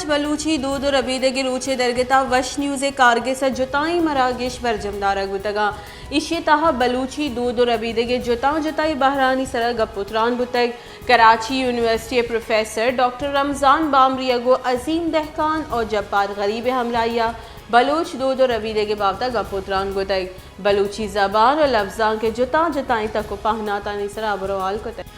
بلوچی دود ءُ ربیدگ ءِ روچ ءِ درگت ءَ وش نیوز ءِ کارگس ءَ جتائیں مراگش برجم دارگ بوتگ اَنت۔ ایشی ءِ تہا بلوچی دود ءُ ربیدگ ءِ جتائیں جتائیں بہرانی سرا گپ ءُ تران بوتگ۔ کراچی یونیورسٹی ءِ پروفیسر ڈاکٹر رمضان بامری ءَ گوں عظیم دہقان ءُ جبار غریب ءِ ہمراہی ءَ بلوچ دود ءُ ربیدگ ءِ بابت ءَ گپ ءُ تران کتگ۔ بلوچی زبان ءُ لبزانک ءِ جتاں جتائیں تک ءُ پہناتانی سرا ہبر ءُ ہال کتگ۔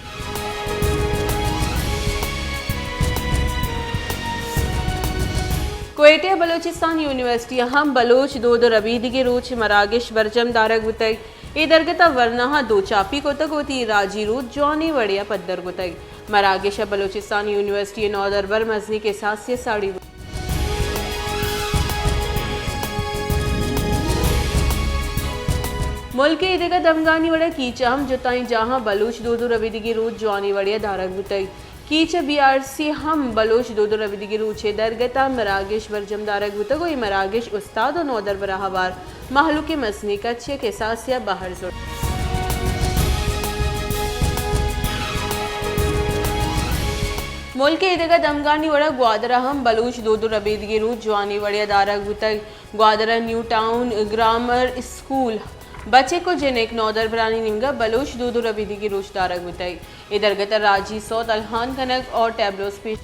کوئٹہ ءِ بلوچستان یونیورسٹی ءَ ہم بلوچ دود ءُ ربیدگی روچ ءِ مراگش برجم دارگ بوتگ۔ اے درگت ءَ ورناہاں دوچاپی کتگ ءُ وتی راجی روچ جوانیں وڑے ءَ پدر کتگ۔ مراگش ءَ بلوچستان یونیورسٹی ءِ نودربر مزنیں کساسے ءَ ساڑی بوتگ۔ ملک ءِ ایدگہ دمگانی وڑ ءَ کیچ ءَ ہم جتائیں جاہاں بلوچ دود ءُ ربیدگی روچ جوانیں وڑے ءَ دارگ بوتگ۔ کیچ ءِ بی آر سی ہم بلوچ دود ءُ ربیدگی روچ ءِ درگت ءَ مراگش برجم دارگ بوتگ ءُ اے مراگش استاد ءُ نودربر ءَ ہوار مہلوک ءِ مزنیں کچے ءَ کساسے ءَ بہر زرت۔ ملک ءِ ایدگہ دمگانی وڑ ءَ گوادر ءَ ہم بلوچ دود ءُ ربیدگی روچ جوانیں وڑے ءَ دارگ بوتگ۔ گوادر ءِ نیو ٹاؤن گرامر اسکول بچک ءُ جنک نودربرانی نیمگ ءَ بلوچ دود ءُ ربیدگی روچ دارگ بوتگ۔ اے درگت ءَ راجی سوت الہان کنگ ءُ ٹیبلوز پیش۔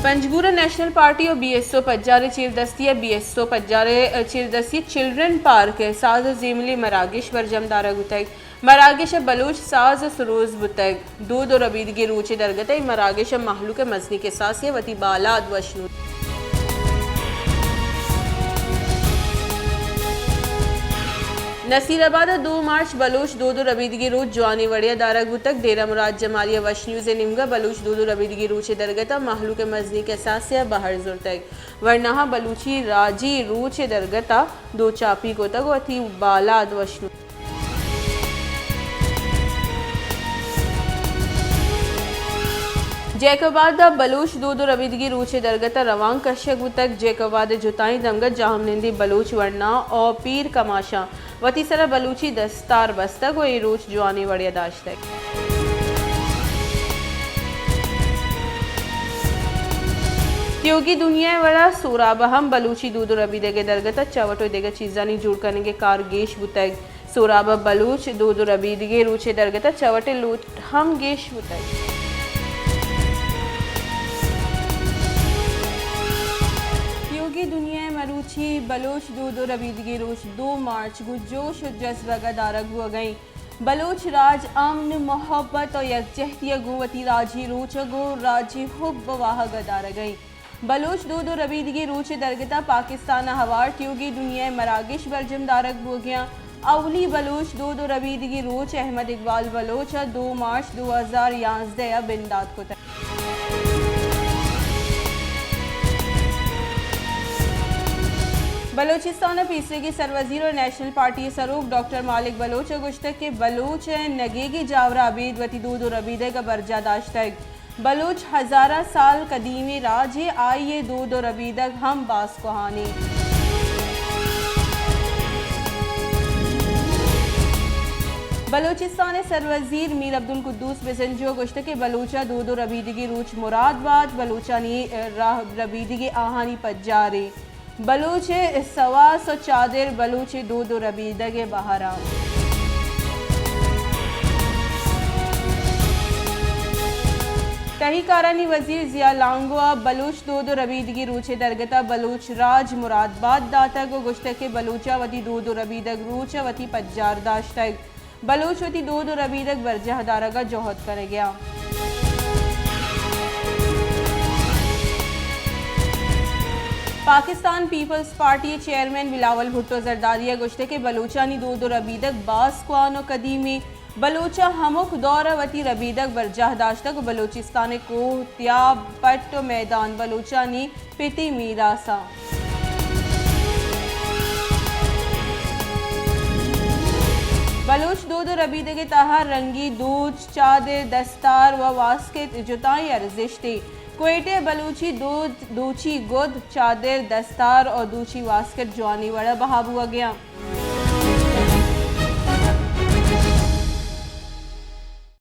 پنجگور ءَ نیشنل پارٹی ءُ بی ایس او پجار ءِ چیردستی ءَ، بی ایس او پجار ءِ چیردستی ءَ چلڈرن پارک ءَ ساز ءُ زیملے مراگش برجم دارگ بوتگ۔ مراگش ءَ بلوچ ساز ءُ سروز بوتگ۔ دود ءُ ربیدگی روچ ءِ درگت ءَ اے مراگش ءَ مہلوک ءِ مزنیں کساسے ءَ وتی بالاد وشنود۔ نصیر آباد ءَ دو مارچ بلوچ دود ءُ ربیدگی روچ جوانیں وڑے ءَ دارگ بوتگ۔ ڈیرہ مراد جمالی ءَ وش نیوز ءِ نیمگ ءَ بلوچ دود ءُ ربیدگی روچ ءِ درگت ءَ مہلوک ءِ مزنیں کساسے ءَ بہر زرتگ۔ ورناہاں بلوچی راجی روچ ءِ درگت ءَ دوچاپی کتگ ءُ وتی بالاد وشنود۔ جیکب آباد ءَ بلوچ دود ءُ ربیدگی روچ ءِ درگت ءَ روانک کشگ بوتگ۔ جیکب آباد ءِ جتائیں دمگ ءَ جاہمنندیں بلوچ ورنا ءُ پیر کماشاں وتی سرا بلوچی دستار بستگ ءُ اے روچ جوانیں وڑے ءَ داشتگ۔ تیوگی دنیا ءِ وڑ ءَ سوراب ءَ ہم بلوچی دود ءُ ربیدگ ءِ درگت ءَ چوٹ ءُ دگہ چیزانی جوڑ کنگ ءِ کار گیش بوتگ۔ سوراب ءَ بلوچ دود ءُ ربیدگی روچ ءِ درگت ءَ چوٹ ءِ لوٹ ہم گیش بوتگ۔ تیوگی دنیا ءِ مروچی بلوچ دود ءُ ربیدگی روچ دو مارچ گوں جوش ءُ جذبگ ءَ دارگ بوگ ءَ انت۔ بلوچ راج امن، محبت ءُ یکجہتی ءَ گوں وتی راجی روچ ءَ گوں راجی حب ءُ واہگ ءَ دارگ ءَ انت۔ بلوچ دود ءُ ربیدگی روچ ءِ درگت ءَ پاکستان ءَ ہوار تیوگی دنیا ءِ مراگش برجم دارگ بوگ ءَ انت۔ اولی بلوچ دود ءُ ربیدگی روچ احمد اقبال بلوچ ءَ دو مارچ دو ہزار یازدہ ءَ بندات کتگ۔ بلوچستان ءِ پیسریگیں سروزیر ءُ نیشنل پارٹی ءِ سروک ڈاکٹر مالک بلوچ ءَ گوشتگ کہ بلوچ ءِ نگیگی جاور ءَ ابید وتی دود ءُ ربیدگ ءَ برجاہ داشتگ۔ بلوچ ہزاراں سال قدیمیں راجے، آئی ءِ دود ءُ ربیدگ ہم باز کوہانے۔ بلوچستان ءِ سروزیر میر عبدالقدوس بزنجو ءَ گوشتگ کہ بلوچ ءِ دود ءُ ربیدگی روچ مراد بات، بلوچانی راہ ربیدگی آہانی پجارے۔ بلوچ ءِ سواس ءُ چادر بلوچ ءِ دود ءُ ربیدگ ءِ بہر ءَ۔ تہی کارانی وزیر ضیاء لانگو ءَ بلوچ دود ءُ ربیدگی روچ ءِ درگت ءَ بلوچ راج مراد بات داتگ ءُ گوشتگ کہ بلوچ ءَ وتی دود ءُ ربیدگ روچ ءَ وتی پجار داشتگ۔ بلوچ وتی دود ءُ ربیدگ برجاہ دارگ ءَ جہد کنگ ءَ انت۔ پاکستان پیپلز پارٹی ءِ چیئرمین بلاول بھٹو زرداری ءَ گوشتگ کہ بلوچانی دود ءُ ربیدگ باز کوہن ءُ قدیمی۔ بلوچ ءَ ہمک دور ءَ وتی ربیدگ برجاہ داشتگ ءُ بلوچستان ءِ کوہ، تیاب، پٹ ءُ میدان بلوچانی پتی میراث انت۔ بلوچ دود ءُ ربیدگ ءِ تہا رنگی دوچ، چادر، دستار ءُ واسکٹ جتائیں ارزشتے۔ کوئٹہ ءَ بلوچی دود، دوچی گد، چادر، دستار ءُ دوچی واسکٹ جوانیں وڑ ءَ بہا بوگ ءَ انت۔